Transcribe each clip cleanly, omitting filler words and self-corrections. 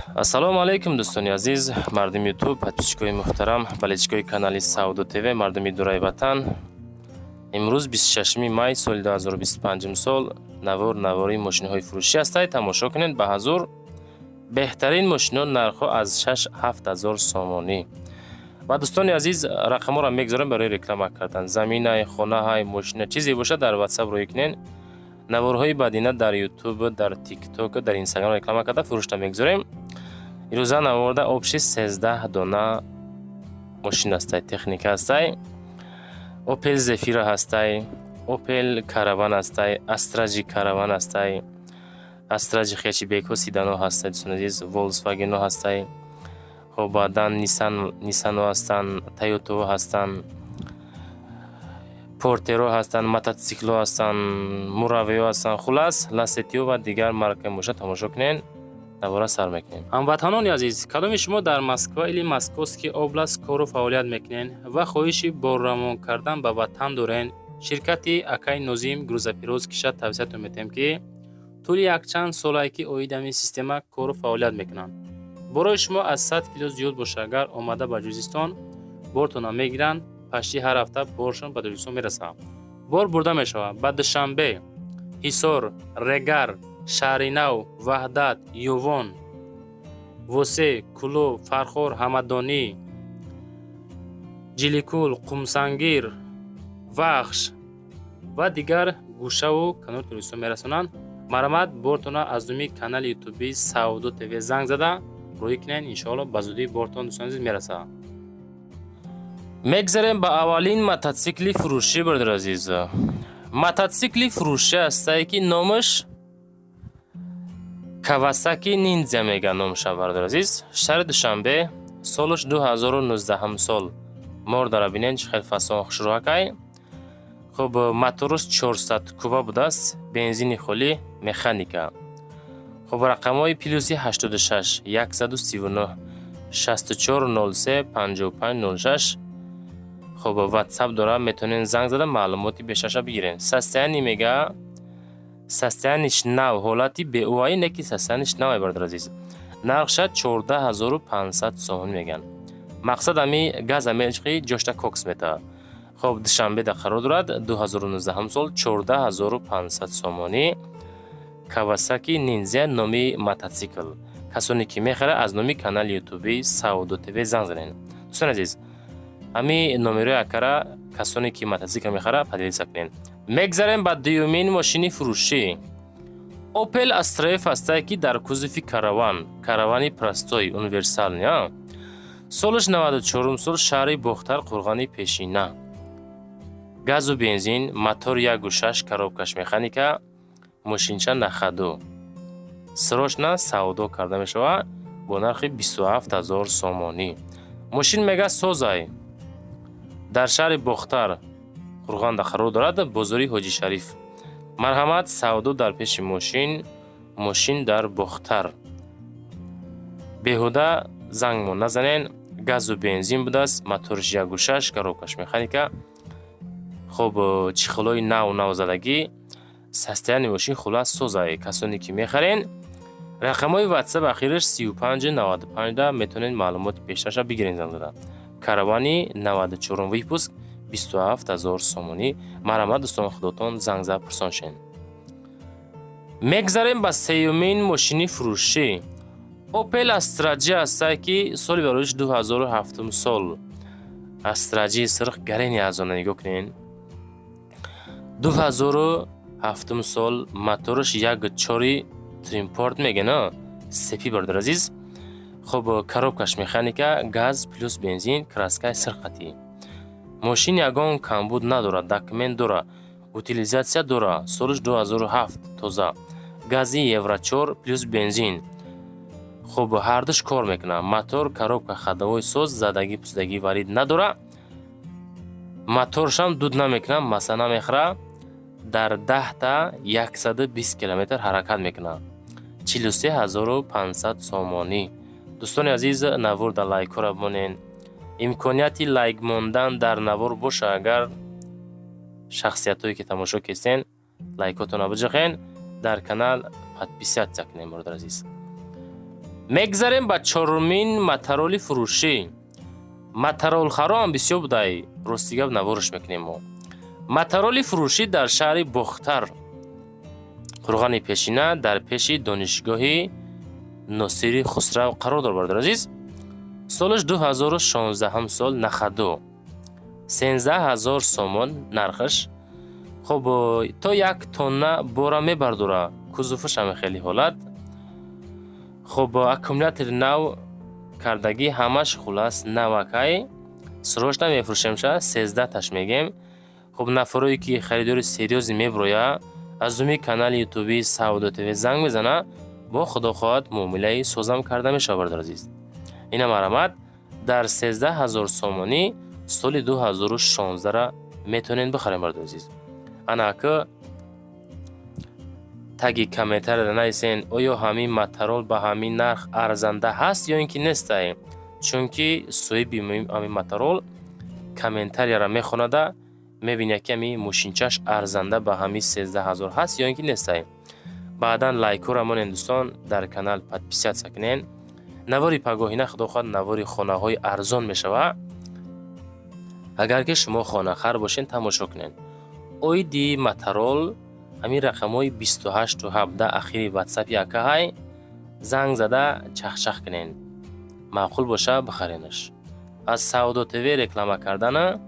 Ассалому алайкум, дӯстони азиз, мардуми Ютуб, подписчикои муҳтарам, болельщикои канали Савдо ТВ, мардуми дураи ватан. Имрӯз 26 май соли 2025 сол. Навор навори мошинаҳои фурӯшӣ ҳастай. Тамошо кунед ба ҳазур беҳтарин мошино, нархҳо аз 6-7 ҳазор сомонӣ. Ва, дӯстони азиз, рақамҳоро мегузорем барои реклама кардан. Заминай, хонаҳай, мошина, чизе бошад, дар Ватсап рӯй кунед. Наворҳои баъдина дар Ютуб, дар Тикток, дар Инстаграм реклама карда, фурӯшта мегузорем. Ирӯза наворда общий 13 дона мошин ҳастай, техника ҳастай. Опел Зефира ҳастай, Опел Караван ҳастай, Астра Джи Караван ҳастай, Астра Джи хэтчбекҳо, седано ҳастай, дӯстони азиз, Волксвагено ҳастай. Хоб, баъдан Ниссано ҳастанд, Тойотао ҳастанд, Портеро ҳастанд, мотоциклҳо ҳастанд, Муравео ҳастанд, хуллас, Ласетио ва дигар маркаи мошина. Тамошо кунед, навора сар мекунем. Ҳамватанони азиз, кадоми шумо дар Москва или Московский область кору фаъолият мекунед ва хоҳиши борравон кардан ба ватан доред, ширкати акаи Нозим грузоперевозкиша тавсиятон метиҳем, ки тӯли якчанд солае ки оид ҳамин система кору фаъолият мекунанд. Борои шумо аз 100 кило зиёд боша агар, омада ба Ҷузистон бортона мегиранд. Пашти ҳар ҳафта боршон ба Тоҷикистон мерасад. Бор бурда мешавад ба Душанбе, Ҳисор, Регар, Шаҳринав, Ваҳдат, Ёвон, Восе, Кӯлоб, Фархор, Ҳамадонӣ, Ҷиликул, Қумсангир, Вахш ва дигар гӯшаву канори Тоҷикистон мерасонанд. Марҳамат, бортона аз номи канали ютуби Савдо ТВ занг зада рӯй кунед. Иншоалло, ба зудӣ бортон, дӯстони азиз, мерасад. Мегзарем ба аввалин мототсикли фурӯшӣ, бародари азиз. Мототсикли фурӯшӣ ҳастае, ки номаш Кавасаки Ниндзя мегӯянд номаша, бародари азиз. Шаҳри Душанбе, солаш 2019 сол. Мордара бинед, чӣ хел фасон, хушрӯакай. Хуб, мотораш 400 куба будааст, бензини холӣ, механика. Хуб, рақамҳои плюси 86 139 64 03 55 06. Хуб, Ватсап дорад, метавонед занг зада, маълумоти бештарша бигиред. Состояние мега, состояниеш нав, ҳолати беуваӣ не, ки состояниеш наве, бародари азиз. Нархша 14 500 сомонӣ мегӯянд. Мақсад, ами газа мечиқӣ, ҷошта кокс метавад. Хуб, Душанбеда қарор дорад, 2019 сол, 14 500 сомонӣ. Кавасаки Ниндзя номи мототсикл. Касоне ки мехарад, аз номи канали ютуби Савдо ТВ занг занед. Дӯстони азиз, ҳами номерои акара, касоне ки мототсикл мехарад, поделиться кунед. Мегзарем ба дуюмин мошини фурӯшӣ. Опел Астра Ф ҳастае, ки дар кузови Караван, Каравани простой, универсальный. Солаш 94 сол, шаҳри Бохтар, Қурғони Пешина, газу бензин, мотор 1,6, коробкаш механика. Мошинча на ходу, срочно савдо карда мешавад бо нархи 27 000 сомонӣ. Мошин мега созай, дар шаҳри Бохтар, Қурғонда қарор дорад, бозори Ҳоҷи Шариф. Марҳамат, савдо дар пеши мошин. Мошин дар Бохтар. Беҳуда зангмо назанен. Газу бензин будааст, моториш 1,6, коробкаш механика. Хуб, чехолҳои нав нав задагӣ, состояние мошин хуллас созай. Касоне ки мехарен, рақамҳои Ватсап ахираш 35 95 да, метавонед маълумоти бештарша бигирен занг зада. Каравани 94 выпуск, 27 000 сомонӣ. Марҳамат, дӯстон, худотон занг зада пурсон шен. Мегзарем ба сеюмин мошини фурӯшӣ. Опел Астра Джи ҳастае, ки соли бароиш 2007 сол. Астра Джи сирх гарени арзона, нигоҳ кунед. 2007 сол, мотораш 1,4 Twin Port мегӯян, сепи, бародар азиз. Хуб, коробкаш механика, газ плюс бензин, краскаи сирқатӣ. Мошин ягон камбуд надорад, документ дорад, утилизация дорад. Солаш 2007, тоза, гази Евро 4 плюс бензин. Хуб, ҳардуш кор мекунад. Мотор, коробка, ходовой соз, задагӣ пусидагӣ варид надорад. Моторшам дуд намекунад, маса намехӯрад. Дар 10-та 120 километр ҳаракат мекунад. 43 500 сомонӣ. Дӯстони азиз, наворда лайкҳоро бимонед. Имконияти лайк мондан дар навор боша агар, шахсиятҳое ки тамошо кестен, лайкҳотонро биҷиқен, дар канал подписаться кунем, бародар азиз. Мегзарем ба чорумин моторолли фурӯшӣ. Мотороллхаро ҳам бисёр будай, рости гап, наворш мекунем мо. Моторолли фурӯшӣ дар шаҳри Бохтар, Қурғани Пешина, дар пеши донишгоҳи Носири Хусрав қарор дорад, бародари азиз. Солаш 2016 сол, на ходу, 13 000 сомон нархаш. Хуб, то 1 тонна бора мебардора, кузоваш ҳаме хеле ҳолат. Хуб, аккумулятори нав кардагӣ, ҳамаш хулас навакай. Срочно мефурӯшемша, 13 таш мегем. Хуб, нафарое ки харидори серьёзный меброя, аз номи канали ютуби Савдо ТВ занг мезана, бо худо хоҳад, муомилаи созам карда мешавад, бародари азиз. Ина, марҳамат, дар 13 000 сомонӣ соли 2016-ра метавонед бихарем, бародари азиз. Ана ака, таги комментарияда нависен, оё ҳамин моторол ба ҳамин нарх арзанда ҳаст ё ин ки нестай, чунки соҳиби ҳамин моторол комментарияро мехонада, мебинад, ки ҳамин мошинчаш арзанда ба ҳамин 13 000 ҳаст ё ин ки нестай. Баъдан лайкҳоро монен, дӯстон, дар канал подписаться кунен. Навори пагоҳина, худо хоҳад, навори хонаҳои арзон мешавад. Агар ки шумо хонахар бошед, тамошо кунед. Оиди моторол ҳамин рақамҳои 28-у 17 ахири ватсапи акаҳай занг зада чахчах кунед. Маъқул боша, бихаренаш. Аз Савдо ТВ реклама кардана,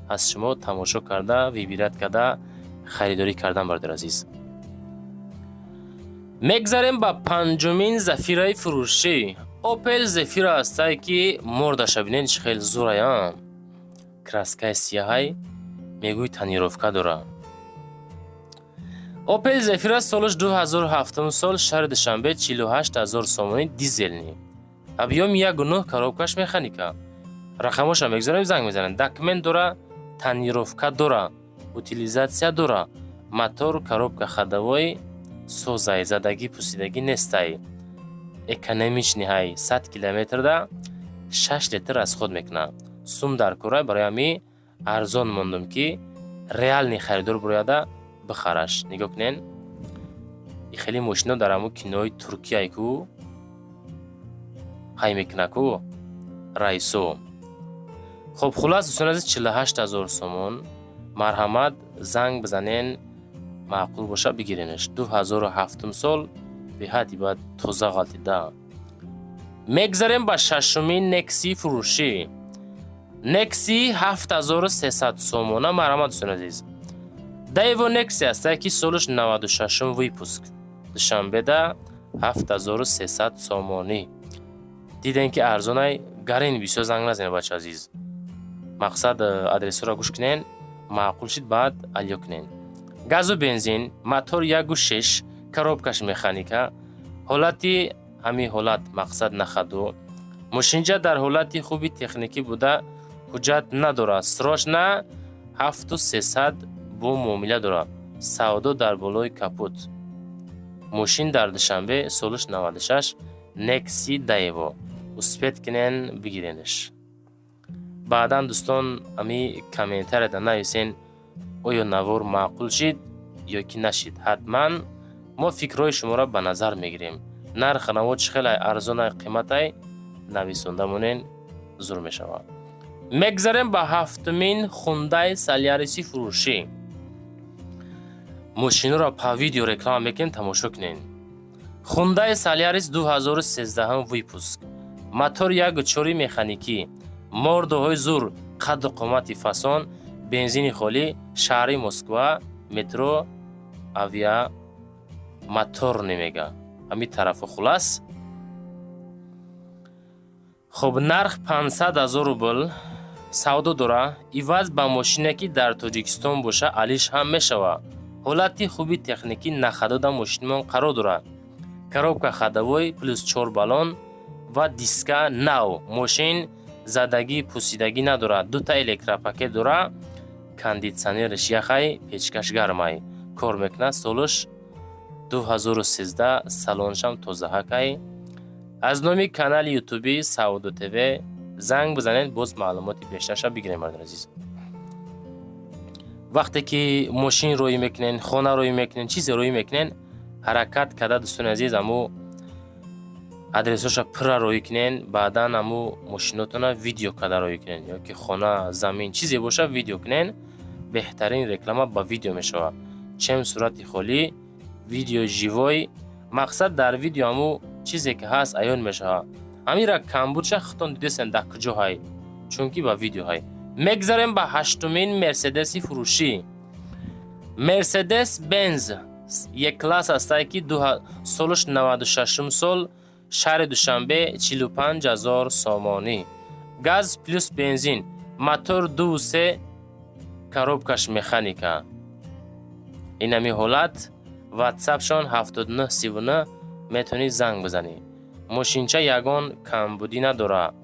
аз шумо тамошо карда, выбирать карда, харидорӣ кардан, бародари азиз. Мегзарем ба панҷумин зафираи фурӯшӣ. Опел Зефира ҳастае, ки мордаша бинед, чӣ хел зурая, краскаи сияҳай, мегӯй тонировка дора. Опел Зефира, солаш 2007 сол, шаҳри Душанбе, 48 000 сомонӣ, дизельный, объём 1,9, коробкаш механика. Рақамоша мегузорем, занг мезанем. Документ дора, тонировка дора, утилизация дора, мотор, коробка ходовой созай, задагӣ пусидагӣ нестай, экономичный ҳай, 100 километрда 6 литр расход мекунад. Сум дар кора, барои ҳамин арзон мондум, ки реальный харидор бурояда бихараш. Нигоҳ кунен, и хеле мошино дар ҳамун кинои Туркияй ку ҳай мекуна ку раисо. Хуб, хулас, дӯстони азиз, 48 000 сомон. Марҳамат, занг бизанен, маъқул боша, бигиренаш. 2007 сол, беҳадди баъд тоза ғалтида. Мегзарем ба шашумин Нексии фурӯшӣ. Некси 7300 сомона. Марҳамат, дӯстони азиз. Даево Некси ҳастае, ки солаш 96-ум выпуск, Душанбеда, 7300 сомонӣ. Дидем, ки арзонай, гарин бисёр занг назанед, бача азиз. Мақсад, адресҳоро гӯш кунен, маъқул шид, баъд алё кунен. Газу бензин, мотор 1,6, коробкаш механика, ҳолати ҳамин ҳолат, мақсад, на ходу. Мошинча дар ҳолати хуби техникӣ буда, ҳуҷҷат надорад. Срочно 7300 бо муомила дорад. Савдо дар болои капот. Мошин дар Душанбе, солаш 96, Некси Даево. Успеть кунен, бигиренаш. Баъдан, дӯстон, ами комментарияда нависен, оё навор маъқул шид ё ки нашид. Ҳатман мо фикрҳои шуморо ба назар мегирем. Нархи наво чӣ хелай, арзонай, қиматай, нависонда монен, зур мешавад. Мегзарем ба ҳафтумин Хундай Соляриси фурӯшӣ. Мошинҳоро по видео реклама мекунем, тамошо кунед. Хундай Солярис, 2013 выпуск, мотор 1,4 механикӣ, мордаҳои зур, қадду қомати фасон, бензини холӣ, шаҳри Москва, метро Авиамоторный мега, ҳамин тарафу. Хулас, хуб, нарх 500 ҳазор рубл. Савдо дора, иваз ба мошине ки дар Тоҷикистон боша, алиш ҳам мешавад. Ҳолати хуби техникӣ, на ходу да мошинмон қарор дорад. Коробка ходовой плюс чор баллон ва диска нав. Мошин задагӣ пусидагӣ надорад, дута электропакет дора, кондитсионериш яхай, печкаш гармай, кор мекунад. Солаш 2013, салоншам тозаҳакай. Аз номи канали ютуби Савдо ТВ занг бизанед, боз маълумоти бештарша бигирем. Мардони азиз, вақте ки мошин роӣ мекунен, хона роӣ мекунен, чизе роӣ мекунен, ҳаракат карда, дӯстони азиз, аммо Адресоша пурра роӣ кунен, баъдан ҳаму мошинотона видео карда роӣ кунен ё ки хона, замин, чизе боша, видео кунен. Беҳтарин реклама ба видео мешавад, чем сурати холӣ. Видео живой, мақсад, дар видео ҳаму чизе ки ҳаст, аён мешавад. Ҳамира камбудша худтон дидесен, дар куҷо ҳай, чунки ба видео ҳай. Мегзарем ба ҳаштумин Мерседеси фурӯшӣ. Мерседес Бенз Е класс ҳастае, ки солаш 96-ум сол, шаҳри Душанбе, 45 000 сомонӣ, газ плюс бензин, мотор 2,3, коробкаш механика. Инами ҳолат. Ватсапшон 7939, метавонӣ занг бизанӣ. Мошинча ягон камбудӣ надорад,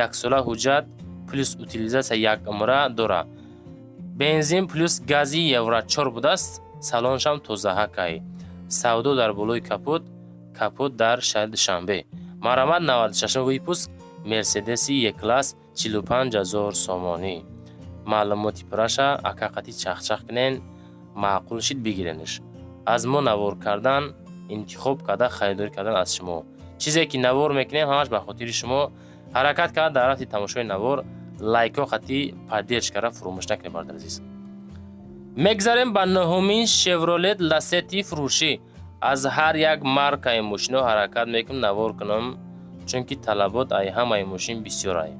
яксола ҳуҷҷат плюс утилизация як умра дорад. Бензин плюс гази Евро 4 будааст. Салоншам тозаҳакай. Савдо дар болои капот, капот дар шаҳри Душанбе. Марҳамат, 96 выпуск Мерседеси Е класс, 45 000 сомонӣ. Маълумоти пурраша акақати чахчах кунен, маъқул шид, бигиренш. Аз мо навор кардан, интихоб карда, харидорӣ кардан аз шумо. Чизе ки навор мекунем, ҳамаш ба хотири шумо. Ҳаракат карда, дар рафти тамошои навор лайкҳо қати поддержка ра фуромӯш накунед, бародари азиз. Мегзарем ба нуҳумин Шевролет Ласети фурӯшӣ. Аз ҳар як маркаи мошино ҳаракат мекунам навор кунам, чунки талабот ай ҳамаи мошин бисёр ай.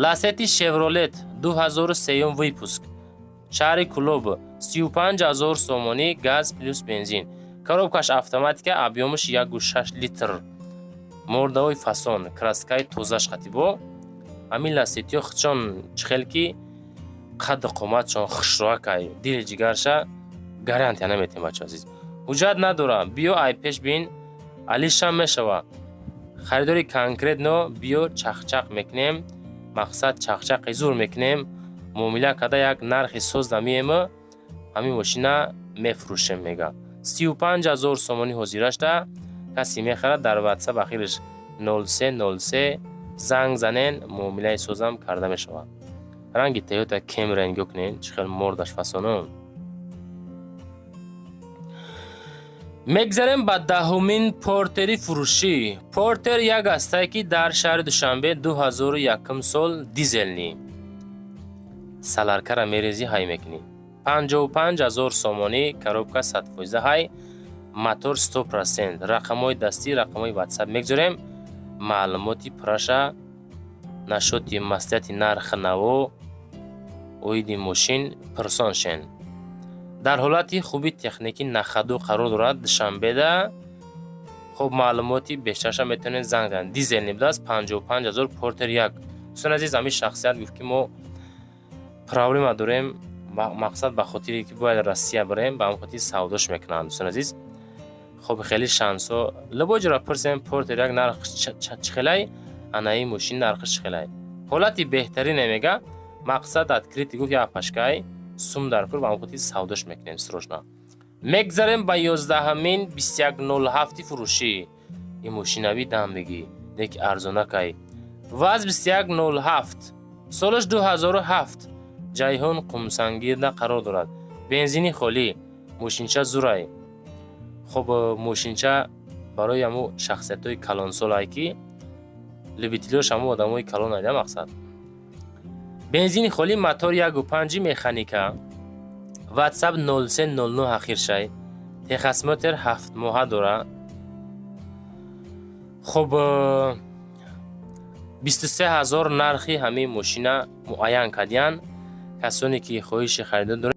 Ласети Шевролет 2003 выпуск, шаҳри Кулоб, 35 000 сомонӣ, газ плюс бензин, коробкаш автоматика, объём аш 1,6 литр, мордаҳои фасон, краскаи тозаш қатибо. Ҳамин ласетиҳо худшон чӣ хел ки қадду қоматшон хушроакай, дили ҷигарша гарантия наметем, бачо азиз. Ҳуҷҷат надора, биё, ай пеш бин, алишам мешава. Харидори конкретно биё, чахчақ мекунем, мақсад, чахчақи зур мекунем, муомила карда, як нархи соз намиему ҳамин мошина мефурӯшем, мега. 35 000 сомонӣ ҳозирашта. Касе мехарад, дар ватсап ахираш 0303 занг занен, муомилаи созам карда мешавад. Ранги Тойота Кемри нигоҳ кунед, чӣ хел мордаш фасону. Мегзарем ба даҳумин Портери фурӯшӣ. Портер як ҳастае, ки дар шаҳри Душанбе, 2001 сол, дизельный. Солярка ра мерезӣ, ҳай мекунӣ. 55 000 сомонӣ, коробка 100% ҳай, мотор 100%. Рақамҳои дастӣ, рақамҳои ватсап мегзорем. Маълумоти пурраша нашоти маслиҳати нархи наво оиди мошин пурсон шен. Дар ҳолати хуби техникӣ, на ходу қарор дорад Душанбеда. Хуб, маълумоти бештарша метавонед занг занед. Дизельный будааст, 55 000, Портер як. Дӯстони азиз, ҳамин шахсият гуфт, ки мо проблема дорем, мақсад, ба хотире ки бояд Россия барем, ба ҳамин хотир савдош мекунанд, дӯстони азиз. Хуб, хеле шансо любой ҷоро пурсем, Портер як нарх чӣ хелай, анаи мошин нархаш чӣ хелай. Ҳолати беҳтарине, мега, мақсад, открытый гуфт, як пашкай сум дар кур, ба ҳамин хотир савдош мекунем срочно. Мегзарем ба 11-ҳамин 2107 фурӯшӣ. Ин мошинави дам бигӣ, леки арзонакай. ВАЗ 2107, солаш 2007, Ҷайҳун, Қумсангирда қарор дорад. Бензини холӣ, мошинча зурай. Хуб, мошинча барои ҳамун шахсиятҳои калонсолай, ки любитель ош ҳамун одамои калон айда, мақсад. Бензини холӣ, мотор 1,5, механика. Ватсап 0309 ахиршай. Техосмотр 7 моҳа дора. Хуб, 23 000 нархи ҳамин мошина муайян кардиянд. Касоне ки хоҳиши харидор доранд.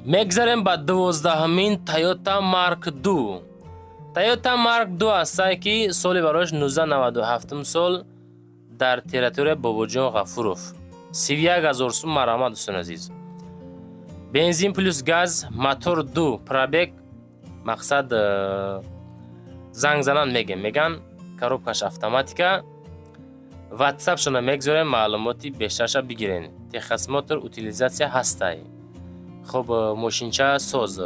Мегзарем ба 12-ҳамин Тойота Марк 2. Тойота Марк 2 ҳастае, ки соли барош 1997 сол, дар территория Бобоҷон Ғафуров, 31 000 сум. Марҳамат, дӯстони азиз. Бензин плюс газ, мотор 2, пробег, мақсад, занг занан мегем, меган, коробкаш автоматика. Ватсапшона мегзорем, маълумоти бештарша бигирен. Техосмотр, утилизация ҳастай. Хуб, мошинча соз.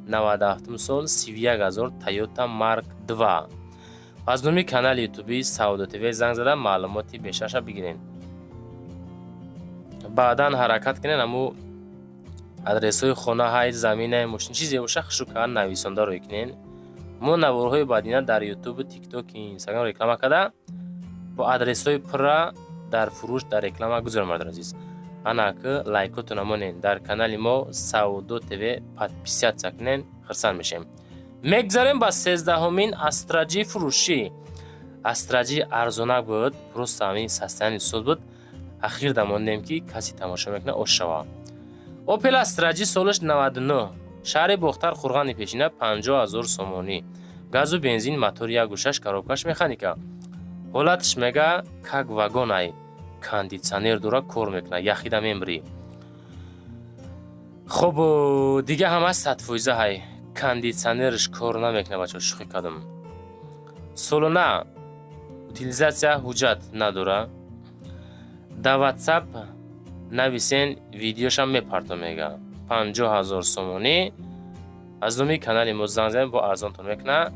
97 сол, 31 000, Тойота Марк 2. Аз номи канали ютуби Савдо ТВ занг зада, маълумоти бештарша бигирен. Баъдан ҳаракат кунен, аму адресҳои хона, ҳай, замина, мошин, чизе боша, хушрӯ кардан нависонда рӯй кунен. Мо наворҳои баъдина дар ютубу, Тикток, Инстаграм реклама карда, бо адресҳои пурра дар фурӯш, дар реклама гузорем. Бародари азиз, ана ки лайкотона монен, дар канали мо Савдо ТВ подписаться кунен, хурсанд мешем. Мегзарем ба 13-ҳумин Астра Ҷи фурӯшӣ. Астра Ҷи арзонак буд, просто ҳамин состояние суд буд. Ахирда мондем, ки касе тамошо мекунад, ош шава. Опел Астра Ҷи, солаш 99, шаҳри Бохтар, Қурғани Пешина, 50 000 сомонӣ, газу бензин, мотори 1,6, коробкаш механика. Ҳолатш мега, как вагон ай, кондитсионер дора, кор мекунад, яхида мембрӣ. Хуб, дига ҳама 100% ҳай. Кондитсионерш кор намекунад, бачаҳо, шӯхӣ кардам. Солона утилизация, ҳуҷҷат надора. Дар Ватсап нависен, видеошам мепарто. Мега, 50 000 сомонӣ. Аз номи канали мо занг занед, бо арзонтон мекунад.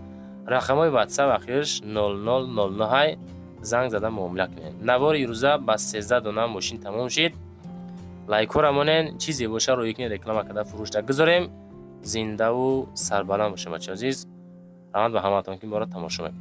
Рақамҳои Ватсап ахирш 0009, занг зада муомила кунед. Навори ирӯза ба 13 дона мошин тамом шид. Лайкҳоро монен, чизе боша, рӯй кунед, реклама карда, фурӯшда гузорем. Зиндаву сарбаланд бошед, бачаҳо азиз. Раҳмат ба ҳамаатон, ки моро тамошо мекунед.